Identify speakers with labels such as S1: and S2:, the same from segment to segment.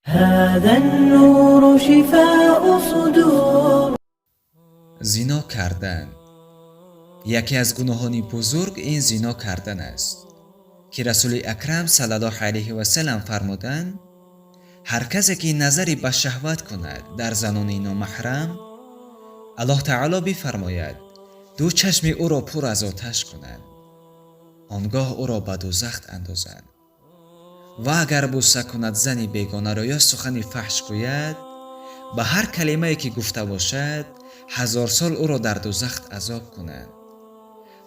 S1: هذا النور شفاء صدور.
S2: Зино кардан. Яке аз гуноҳони бузург ин зино кардан аст, ки Расули Акрам саллаллоҳу алайҳи васалам фармуданд: ҳар касе ки назаре ба шаҳват кунад дар занони номаҳрам, Аллоҳ Таоло бифармояд ду чашми ӯро пур аз оташ кунанд, он гоҳ ӯро ба дӯзах андозанд. Ва агар бӯса кунад зани бегонаро ё сухани фаҳш гӯяд, ба ҳар калимае ки гуфта бошад, 1000 сол ӯро дар дӯзах азоб кунанд.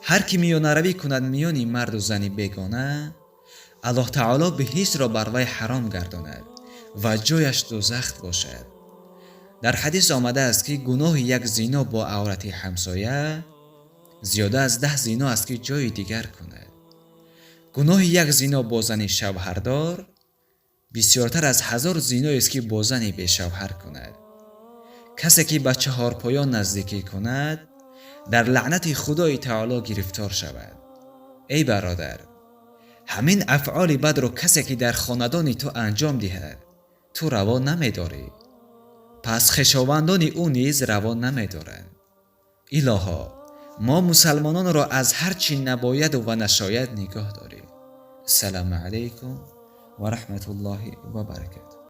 S2: Ҳар ки миёнаравӣ кунад миёни марду зани бегона, Аллоҳ Таоло биҳиштро бар вай ҳаром гардонад ва ҷояш дӯзах бошад. Дар ҳадис омадааст, ки гуноҳи як зино бо аврати ҳамсоя зиёда аз 10 зино аст, ки ҷои дигар кунад. Гуноҳи як зино бо зани шавҳардор бисёртар аз 1000 зиноест, ки бо зани бешавҳар кунад. Касе ки ба чаҳорпоён наздикӣ кунад, дар лаънати Худои Таоло гирифтор шавад. Эй бародар, ҳамин афъоли бадро касе ки дар хонадони ту анҷом диҳад, ту раво намедорӣ, пас хешовандони ӯ низ раво намедоранд. Илоҳо, мо мусалмононро аз ҳар чӣ набояду ва нашояд нигоҳ дорӣ. Ассалому алайкум ва раҳматуллоҳи ва баракатуҳ.